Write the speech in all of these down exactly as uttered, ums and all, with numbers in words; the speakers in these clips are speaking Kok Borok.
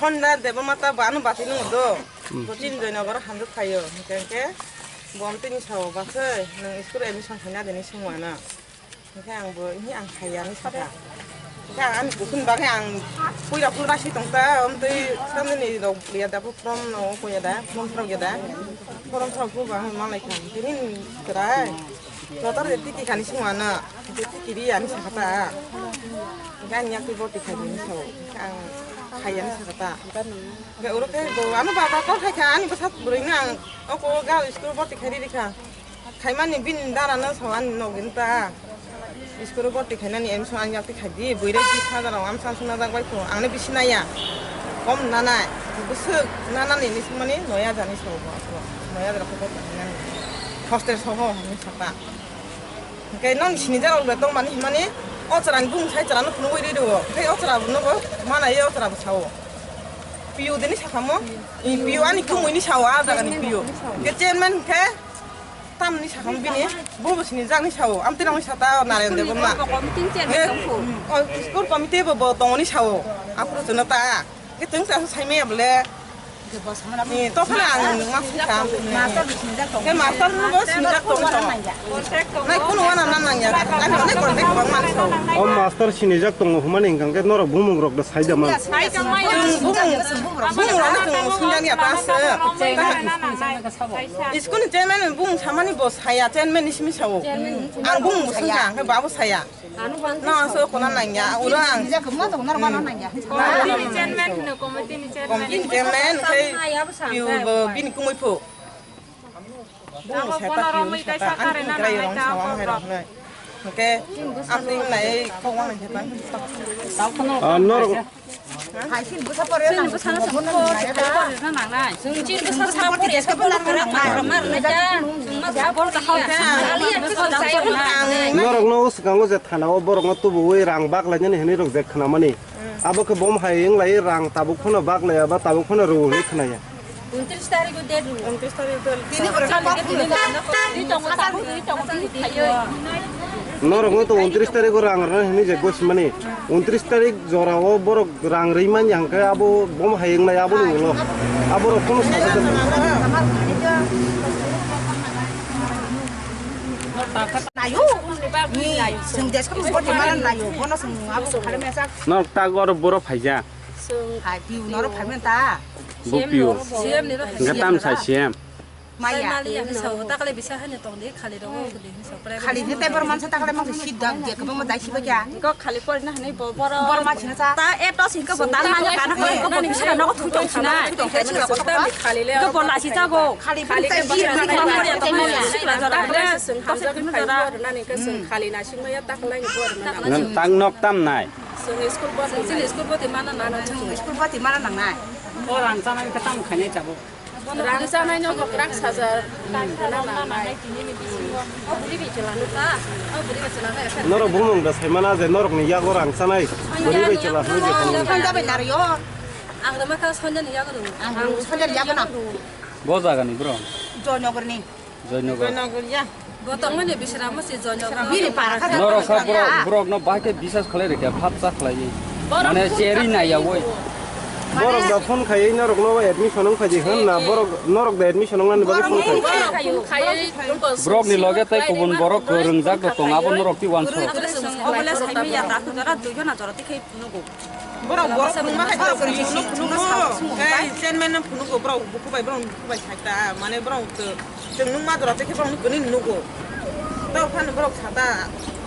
Honda Debamata bo ano bati nung do. Hmm. Bo tin Joynagar hamjak phaio. Hingke hingke bo amtwi ni sao, "Basai, nwng school admission khaina de," hinwi swngmano. Hingke ang bo, "Ini ang khaiya," hinwi sakha. Hingke ang ani kuchuk ni bagwi ang puila phul rasi tongta, amtwi samani rok ya da, form no ko ya da, form rok ya da. Form rok bo ang malai kha. Tini ni chwrai. Joto de tiki kani singwana. Tiki ri ani sakha ta. Hingke ang yakti bo tikhai ni sao. Ang khaiya ni sakha ta. Hingke oro khe bo ano baba call khai kha, ani bwsa bwrwi no ang oko ga school bhorti khai rikha. Khaimani bini dara no sao ani nogin ta. School bhorti khainani admission ani yakti khai di, bwrwi bai bis hajar rok amsa amsa najak bai kho, ang no bisi naiya. Kom nanai, bwswk nanani ni singmani noi hajar ni sao bo, noi hajar kho bhorti khainani. Hostel soho hinwi sakha. Hingke nong sini jara ulo tongmani hinmani o chwrani bumung sai chwrano phunugwi ri rwo. Tei o chwra no bo mana ye o chwra bo sao. P U dini sakamo? I P U ani kumui ni sao, a jaga ni P U. Hingke chairman hingke tamni sakamo bini, bo bo sini jakni sao. Amtwi nangwi sata o Naren Debbarma. School committee chairman tongkho. O school committee bo bo tongoni sao. Aphuru chwngno ta. Hingke chwng sa saimaya bole. Ni, to phano ang ma sakha. Master ni sinijak tongo. Ke master no bo sinijak tongo. Nai kuno wana na nangya. Ani onek contact bang man so. O master sinijak tongo humani hingkang ke norok bumung rok da saida man. Sai tong mai. Bumung, bumung rok no tongo sinjani apa se. School ni chairman bumung samani bo saya, chairman ni simi sao. Ang bumung saya, ang ke babo saya. No, so kona nangya, ura ang. Committee ni chairman hino, committee ni chairman. Committee ni chairman, khe piu bo bini kumui phu. Bung seta piu seta, ang kung krai rong sawa hai rong nai. Oke, ang ting nai kong wang hai jeta. Ah, norok. Hai, sini bwsa pore. Sini bwsa no sabo pore, sabo pore na nangnai. Sini bwsa sabo pore, sabo pore na nangnai. Mar na ja, mar na ja. Sini ma sabo pore na nangnai. Norok no swkango je thana o borok no tubuwi rang bak lainani hinwi rok je khwnamani. Abo khe bom hai wng lai rang tabuk phano bak laiya ba tabuk phano rw hinwi khwnaya. Untris tarikh o date rw. Untris tarikh o date. Tini borok ta bak phano. Tini tongo, tongo, tini tongo, tini khaiyo. Norok no to untris tarikh o rang rwna hinwi je gosimani. Untris tarikh jora o borok rang rwi manya hwnkhe abo bom hai wngnai aboni ulo. Aborok phano sajakgwi. Layo. Ni, chwng desko boti mana layo. Bono chwng abo khalem ya sak. Nok ta gor boro phaija. Hai, piu noro phaimenta. Bo piu. Hwnkhe tam sai C M. Maya. Khali ni tei bor mansa ta khali mangsa sidda je kwbangma dai siba kya. Ko khali porina hwnwi bo boro. Bor ma sina sa. Ta e to singko bo dal manya kana ko ko ni sina no thui tong sina. Khali le. Ko bo lasi jago. Khali khali ke bor na. Khali na singmaya ta khali ni bor na. Ngan tang nok tam nai. School boti mana nangnai. School boti mana nangnai. O rang chanai khe tamo khainai tabuk. Rang chanai no kok rak sajar. Norok bumung da saimana je norok ni yago rang chanai. Bwrwi bai chwla hwnwi je tongo. Ang jabai nari yo. Ang rema kha Sonjani yago rw. Ang Sonjani yago na. Bo jaga ni bro. Joynagar ni. Joynagar. Joynagar ya. Bo tongmani Bisramasi Joynagar. Bini para kha. Norok kha borok, borok no bahai khe bisas khlai rikha, phap cha khlai. Mane cheri nai ya woi. Borok da phone khai norok no admission wng phaidi hwn na, borok norok da admission wng nani bagwi phone khai. Borok ni loge tai kubun borok kwrwngjak da tong abo norok ti uansuk. Obole saimi ya ta khujara dui jona jora tikhe. Borok, borok phunukma hai borok phunukma hai phunukma. Ei, chairman no phunugo, borok buku bai, borok buku bai sai ta, mane borok to, chwng nukma jora tei khe borok nukgwini nugo. Tei phano borok sata,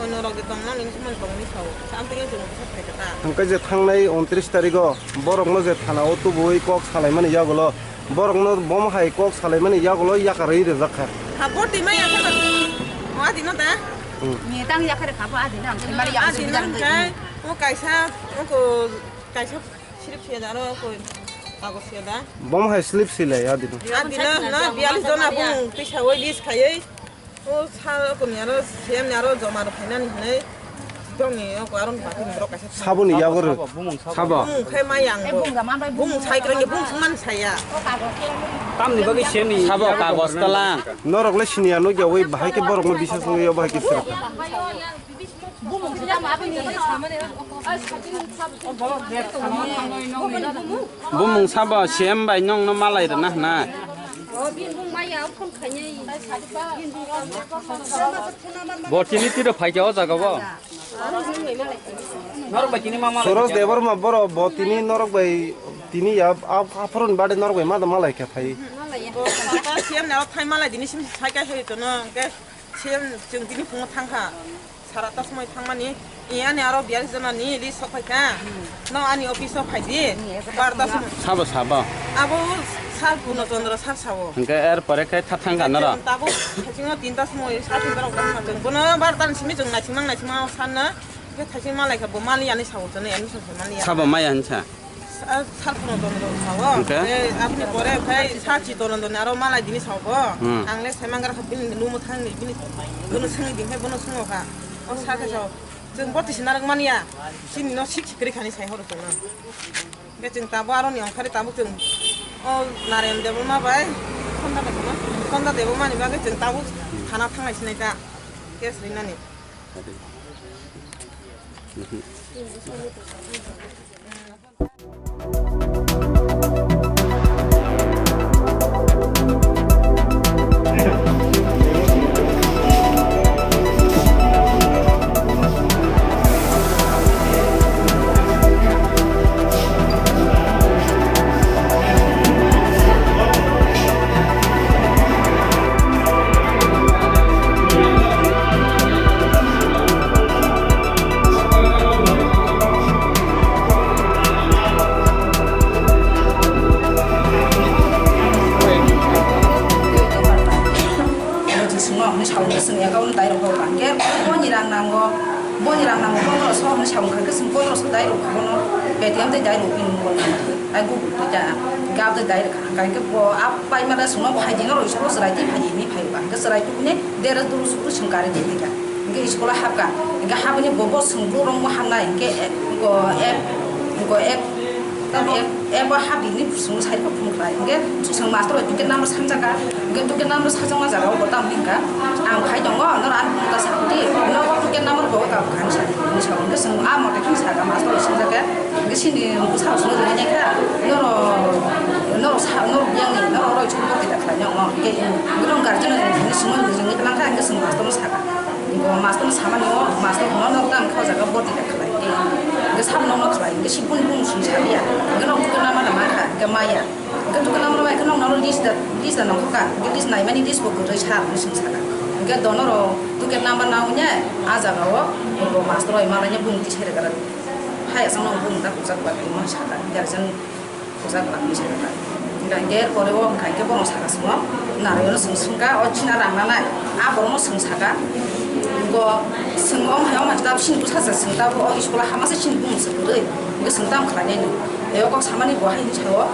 ono rok de tongna nini somono tongni sao, samtwino chwng bwsa phai kha ta. Hwnkhe je thangnai untris tarigo borokno je thana o tubui kok salaimani yagulo, borokno bom hai kok salaimani yagulo yakarwi rijak kha. Ha, bo twi maya khe ba, o adino da? Hmm. Ni tang yakarwi kha bo adino, ang thwi mani yakarwi rijak kha. O kaisa, o ko, kaisa slip se da ro ko, kagos se da. Bom hai slip se le ya dino. A dino na bialis jona bung tisa oi list khaioi. O sa ko ni aro C M ni aro joma ro phainani hinai. Dong ni o ko aro bati ni ro kaisa. Saboni ya gor. Sabo. Bung khai ma yang bo. Bung sai krang bung man saya. Tamni bagwi C M ni sabo kagos talang. Norok le sini ano ya oi bahai ke borok no bisas oi bahai ke sira. Bumung sabo C M bai nongno malai rwna hwnna. Bo tini tiro phaikha o jaga bo. Norok bai tini ma malai Suros kha. Debbarma boro bo tini norok bai tini ya ap-, aphurun bade norok bai ma da malai kha phai. Bo ta C M ne o thai malai dini sim sai kha hoi tono ke. Siyam chwng tini phungo thangkha, sara ta somoi thangmani, i ani aro biyar jona ni list sok phaikha, no ani office o phaidi, barta somoi. Sabo, sabo. Abo sir Purno Chandra sir sabo. Hwnkhe er pore khe tha thangkha norok. Tabuk thaisingo tinta somoi sir tinta rok thangkha chwng. Bono barta ni simi chwng naisingmang naisingmang o sanna, khe thaising malai kha bo mali ani sabo chwng admission khe mali ya. Sabo maya hinsa. Sa-, sal Purno Chandra sao. Hwnkhe? Tei aboni pore khai sa Chitorondoni aro malai dini sao bo. Hmm. Ang le saimangra kha bini lumo thangni bini bono swngwi din khai bono swngo kha. O sa khe sao. Chwng boti se narwk manya. Chini no sik sikri khani sai horo chwngno. Be chwng tabo aroni ongkhari tabo chwng. O Narayan Debbarma bai Khonda bai khama. Khonda Debbarma ni bagwi chwng tabo thana thanglai sinai ta. Case rinani. Swngo hwnwi sao, hwnwi swngya, kabo dairok kok ba. Hwnkhe boni rang nango, boni rang nango pondro so hwnwi sao, hwnkhe chwng pondro so dairok bono Paytm tei dairok pin bo nango. Ai Google Pay ta, hwnkhe abo tei dairok kha. Hwnkhe bo a paimada chwngno phaidi norok school chwrai tei phaidi hinwi phaiba. Hwnkhe chwrai tubuni dera duru sukru chwng kari tei phaikha. Hwnkhe school o hapkha. Hwnkhe habini bo, bo chwng brouh romwi hamnai. Hwnkhe, eh, hwnkhe, eh, hwnkhe, eh, Tamo ep, ep o habini busung side o phunukhlai. Hwnkhe chwng master bai ticket number sanjak kha. Hwnkhe ticket number sajakma jaga o bo tamo hwnkha. Ang phai tongo, norok ani phone ta sa di. Nogo ticket number bo ta bukhani sa di. Hwnwi sa hwnkhe chwng a mote kheno sakha master bai sanjak khe. Hwnkhe chini bwsa rok chwngno rinai kha. Norok, norok sa, norok yang ni, norok oro chwng borti da khlai nang no. Hwnkhe norok guardian rok ni chwngno ringwi twlang kha, hwnkhe chwng master no sakha. Bo master no samani o, master no, no tang kha jaga borti da khlai. Hwnkhe sab no no khlai, hwnkhe si bun bun sung salia. Hwnkhe no bukhe nama da mankha, hwnkhe maya. Hwnkhe bukhe nama no mai khe no no list da, list da nongkha. Hwnkhe list naimani list bo kwrwi sa hwnwi sung saka. Hwnkhe dono ro bukhe nama na unya a jaga o, bo master oi malanya bun tisere gara. Hai asang no bun da kujak ba ma saka. Hwnkhe asang Puja kwlangwi se kwlai. Hingkha hingkhe er pore o hingkha hingkhe bono saka simo, Narayono chwng swngkha, o china rang nanai, a borokno chwng saka, bo chwng ong hai ong hai tab chini bwsa se chwng tabuk o school o hama se chini bumung se kwrwi, hingkhe chwng tamo khlainai no? Tei o kok samani bo hai hwnwi sao,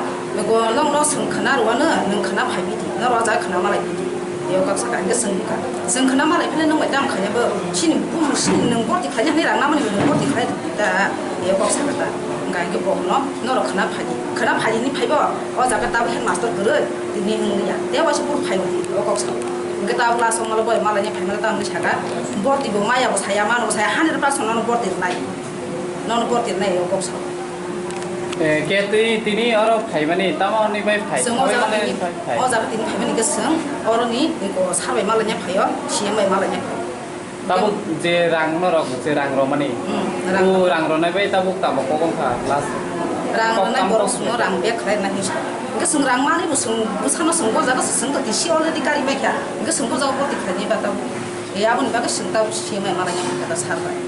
bo nokno chwng khna rwano, nwng khna phai bidi, norok o jaga khna malai bidi. Tei o kok saka hingkhe chwng bwkha. Chwng khna malai phile nwng bai tamo khaina bo? Chini bumung chini nwng borti khlaina hwnwi rang namani nwng borti khlai rwdi ta. Tei o kok saka ta. Hingkha hingkhe bo hwno norok khna phaidi. Khna phaidi hwnwi phaibo? O jaga tabuk headmaster kwrwi tini wng ya. Tei waisa phuru phai wngdi o kok saka. Hingkhe tabuk last o malo boy malai ni phaimano ta hwnwi saka. Borti bo maya bo saya mano bo saya hundred percent nono borti rwnai. Nono borti rwnai o kok saka. Eh, khe twi tini oro phaimani tamo hwnwi bai phai? Chwng o jaga tini, phai, phai. O jaga tini phaimani khe chwng oroni ko sar bai malanya phaio, C M bai malanya phaio. Tabuk je rang norok je rang romani, hmm, rang o rang ronai bai tabuk tamo kok wngkha last? Rang ronai borok chwngno rang back khlai rwna hinwi sa. Hwnkhe chwng rang manwi bo chwng bwsano chwng bo jaga se chwng tong tisi already kari bai kha. Hwnkhe chwng bo jaga borti khlainai ba tabuk. E aboni bagwi chwng tabuk C M bai malanya phaikha da sar bai.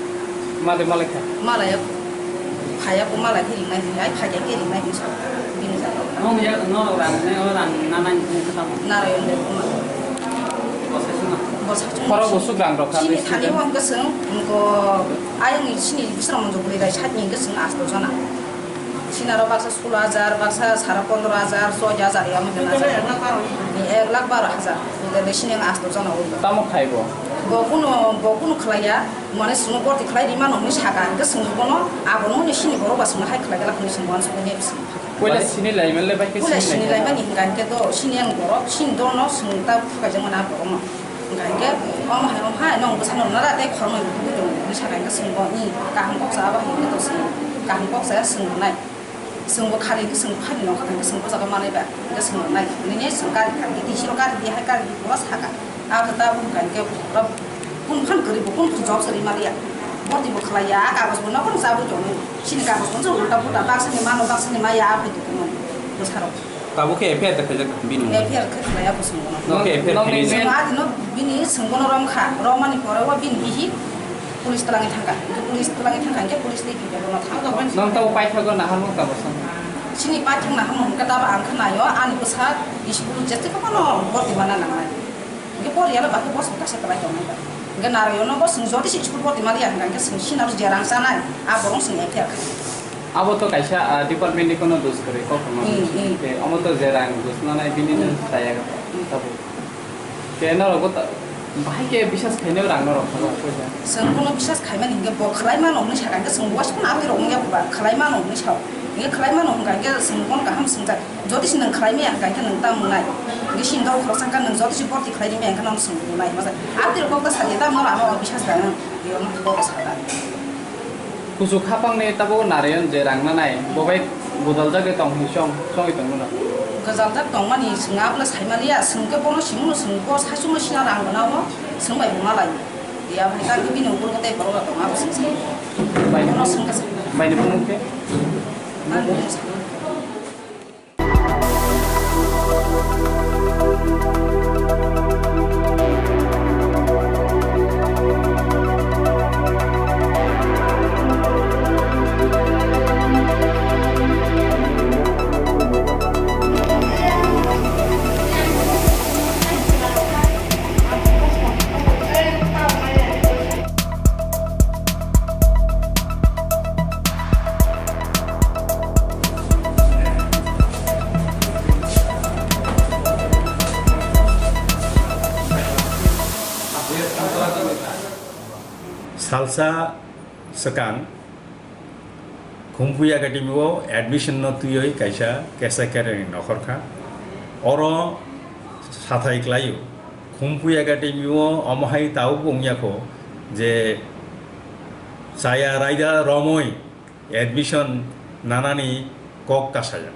Made malai kha? Malaya, phaya ko malai khe ringnai hinwi, ai phai khe ringnai hinwi sa. Bini jaga. Nong ya, norok rang ne, o rang nanai ni khe tamo? Narayan Debbarma. Bo sai suma? Bo sai suma. Khoro bo suk rang rok kha. Chini thani bo hwnkhe chwng, hwnkhe ayang ni chini Bisramganj bwrwi bai side ni hwnkhe chwng asto jona. Chini aro baksa Solo hajar, baksa sara pondro hajar, soi hajar, ya mungkin hajar. Ek lakh baro hajar. Udah sini yang asto jona udah. Tamo khai bo? Bo kuno, bo kuno khlaiya, mane sunu borti khlai rima nongni saka, hingke sunu bono, abono ni sini borok ba sunu hai khlai gala kuni sunu bono sunu ne sunu. Puila sini lai mele bai ke. Puila sini lai mani hingka hingke do, sini yang borok, sini do no sunu ta khlai jang mana borok no. Hingkha hingke omo hai, omo hai, nwng bwsano rwna da tei khoroknwi bo tongwi tong, hwnwi sakha hingke chwngbo, "Ih, kaham kok cha abo hai hingke to chwng kaham kok cha ya chwng rwnai." Chwngbo khali hingke chwng phani nongkha hingke chwng bwskango manwi ba hingke chwng rwnai. Hwnwi chwng gari kha hingke twi siro gari di hai gari di pura sakha. Abo ta bo hingkha hingke pura kun phan kwrwi bo kun job swrwi maliya. Bordi bo khlai ya, a kagoj bo nokhorno chabwi tongo. Chini kagoj bo ulta pulta baksani mano baksani maya abo hai tongmani bwsarok. Tabuk khe F I R ta khaijak bini mung. F I R khe khlaiya bo chwng bono. No khe F I R khainai. Chwng adino bini chwng bono romkha, romani pore o bini bihik police twlangwi thangkha. Police twlangwi thangkha hingke police tei khe bono thangkha. Nang tabo paithago naharmung tabo sa? Chini paithak naharmung hwnkhe tabo ang khe naio ani bwsa school jete khe bono borti mana nangnai. Hingke poriya le bakhe bosong kaisa kwlai tongnai ba. Hingke Narayono bo chwng jodi se school borti maliya hingka hingke chwng sinaro je rang chanai, a borong chwng F I R kha. Abo to kaisa, ah, department ni kono dos kwrwi kok tongma. Hmm, hmm. Te omo to je rang dos nanai bini no Hmm. chaya Hmm. tabuk. Te norok bo ta-, bahai khe bisas khainai rang norok thangma poisa. Chwng bono bisas khaimani hingke bo khlai mano hwnwi sakha hingke chwng bo waisa phano aboni rok wngya ba khlai mano hwnwi sao. Hingke khlai mano hwnka hingke chwng bono kaham swngjak. Jodi se nwng khlai maya hwnka hingke nwng tamo nai. Hingke sini dol khoroksa hwnka nwng jodi se borti khlai maya hwnka nwng chwng bo nai. Masa aboni rok kok ta sakya tamo norok ano bisas khainai. Yo no bo sakha. Kuchuk hapangni tabuk Narayan je rang nanai, bo bai gwdaljagwi tong hinwi chong, chongwi tongmano. Gwdaljak tongmani chwng abono saimaliya, chwng khe bono simono chwng bo saichungno sina rang gwnao, chwng bai bo malai. Ya, bo ta bini ukulgo tei borok rok tongo, abo chwng sai. Bai, bono chwng khe sai. Baini bumung khe? Ang bumung sai. Salsa swkang Khumpui Academy o admission no twiwi kaisa kesa kereng nokhor kha. Oro sathai klaio. Khumpui Academy o omo hai tabuk wngya kho je chaya raida romwi admission nanani kok kasaya.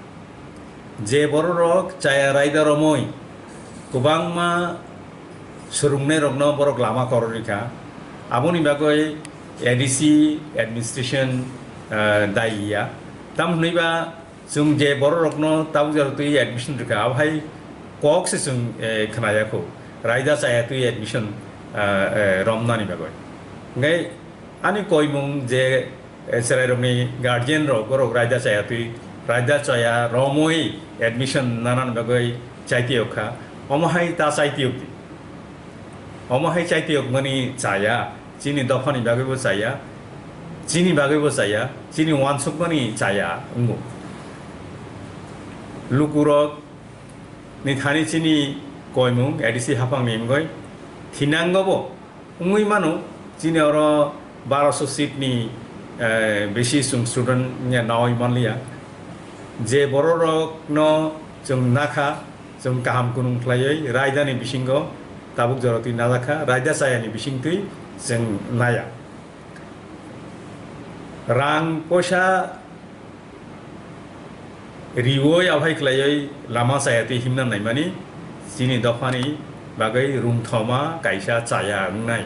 Je bororok chaya raida romwi kwbangma swrwngnairokno borok lama kororwi kha. Aboni bagwi A D C administration, ah, dayi ya. Tamo hwnwi ba chwng je bororokno tabuk jora twi admission rwkha, abo hai kok se chwng, eh, khnaya kho. Raida chaya twi admission, ah, eh, romnani bagwi. Hwnkhe ani koimung je eh, chwrairokni guardian rok, borok raida chaya twi, raida chaya romwi admission nanani bagwi chaitiyok kha. Omo hai ta chaitiyok di. Omo hai chaitiyok mani chaya, chini dophani bagwibo chaya, chini bagwibo chaya, chini wansukmani chaya wngo. Lukurok ni thani chini koimung A D C haphangni wngwi thinangobo wngwi mano, chini oro baroso seat ni, eh, bisi chwng student wngya nawi manliya. Je bororokno chwng nakha, chwng kaham kunung khlaiwi raidani bisingo tabuk jora twi najakha, raida chayani bisingtwi chwng naya. Rang poisa riwi abo hai khlaiwi lama chaya twi himna naimani chini dophani bagwi rwngthoma kaisa chaya wngnai.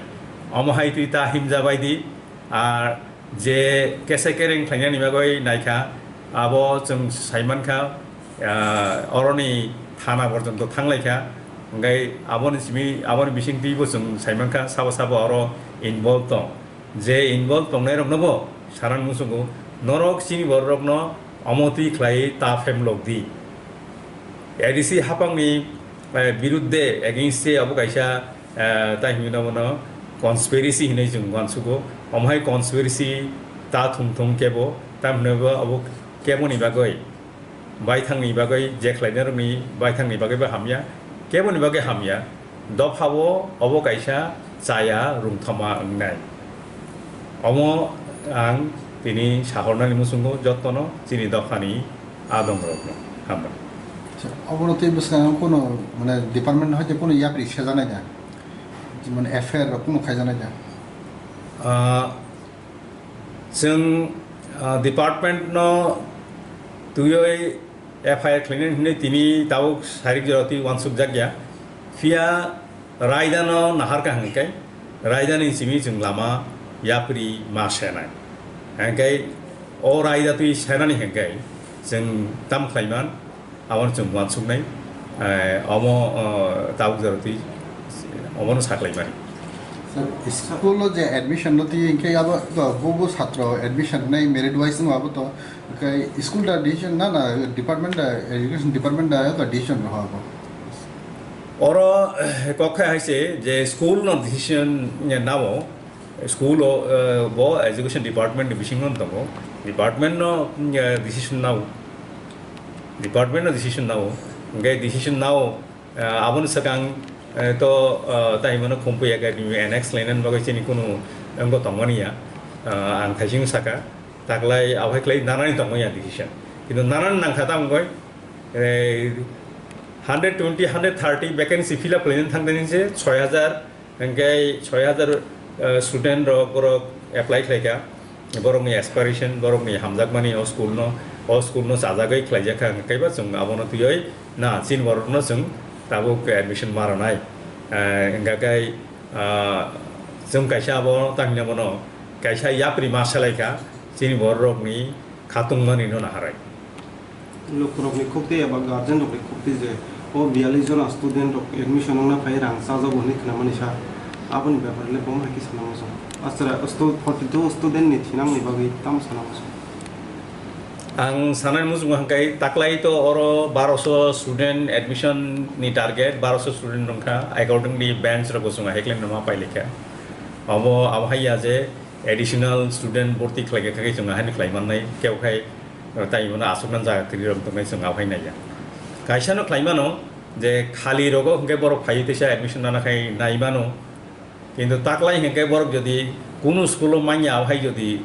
Omo hai twi ta himjabai di. Ar je kesa kereng khlainani bagwi naikha, abo chwng saimankha, ah, oroni thana porjonto thanglaikha. Hwnkhe aboni simi, aboni bisingtwibo chwng saimankha, sabo sabo oro involve tong. Je involve tongnairoknobo sanani muchungo, norok chini bororokno omo twi khlaiwi ta phemlok di. A D C haphangni, eh, birudde, against se abo kaisa, eh, tai hinwi bono conspiracy hinwi chwng uansugo. Omo hai conspiracy ta thung thung kebo, tamhinwi bo abo keboni bagwi baithangni bagwi, je khlainairokni baithangni bagwibo hamya, keboni bagwi hamya, dophao obo kaisa chaya rwngthoma wngnai. Omo ang tini sahornani muchungo jotono chini dophani adongrokno. Hambai. Acha, obono tei bwskango kuno, mane, department hoite kuno yapri sejaknai da? Jemon F I R rok kunu khaijaknai da? Ah, chwng, ah, department no twiwi F I R khlainani hwnwi tini tabuk sarik jora twi uansukjakya. Phiya raida no naharkha hwnkhe raida ni simi chwng lama yapri ma senai. Hwnkhe o raida twi senani hwnkhe chwng tam khlaiman. Aboni chwng uansuknai, eh, omo, eh, tabuk jora twi omono saklaimani. Sir, school-o je admission no twi hwnkhe abo to bo bo satro admission nai merit wise no abo to, hwnkhe school da decision na, na department da, education department da to decision rw abo? Oro, eh, kok khai hai se je school no decision nao, school o, eh, bo education department ni bisingo tongo. Department no, mm, eh, decision nao. Department no decision nao. Hwnkhe decision nao, eh, aboni swkang, eh, to, eh, tai mano Khumphwi Academy annex lainani bagwi chini kunu wngbo tongmani ya. Eh, ang thaising saka, taklai abohai khlai nanani tongmani ya decision. Kintu nanani nangkha tamo wngoi, eh, hundred twenty, hundred thirty vacancy fill up khlainani thangdani se soi hajar Hingke soi hajar, eh, student rok borok apply khlaika, borokni aspiration, borokni hamjakmani o school no, o school no chajagwi khlaijakha, hingke kaiba chwng abono twiwi na chini borokno chwng tabuk admission ma rwnai. Eh, hingka khe, ah, chwng kaisa abo tamni abono kaisa yapri ma salaikha, chini borokni khatungmani no naharai. Lukurokni khuk twi eba guardian rokni khuk twi je o biyalish jona student rok admission wngna phai rang chajago hwnwi khnamani sa. Aboni bepar le bo hai khe sana muchung. Aswra stu-, forty two student ni thinangni bagwi tamo sana muchung. Ang sanani muchungo hwnkhe taklai to oro baroso student admission ni target, baroso student wngkha, accordingly bench rok bo chwng hai khe numa pailai kha. Abo, abo hai ya je additional student borti khlai kha khe chwng ahai ni khlai mannai, kebo khai Tai bono aswknang jaga kwrwi rok tongnai chwng abohai naiya. Kaisa no khlai mano je khali rogo hwnkhe borok phaiwi teisa admission nana khai nai mano. Kintu taklai hwnkhe borok jodi kunu school o manya abohai jodi,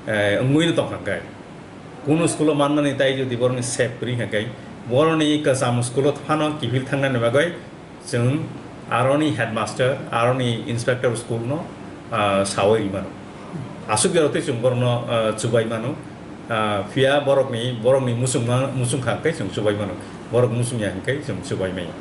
eh, wngwi no tongkha hwnkhe, kunu school o manmani tai jodi borokni sep kwrwi hwnkhe borokni kwcham school o phano kiphil thangnani bagwi Chwng aroni headmaster, aroni inspector school no, ah, sawi ri mano. Aswk jora tei chwng borokno, ah, chubai mano. Ah, phiya borokni, borokni muchungma, muchung kha tei chwng chubai mano. Borok muchung ya hwnkhe chwng chubai maya.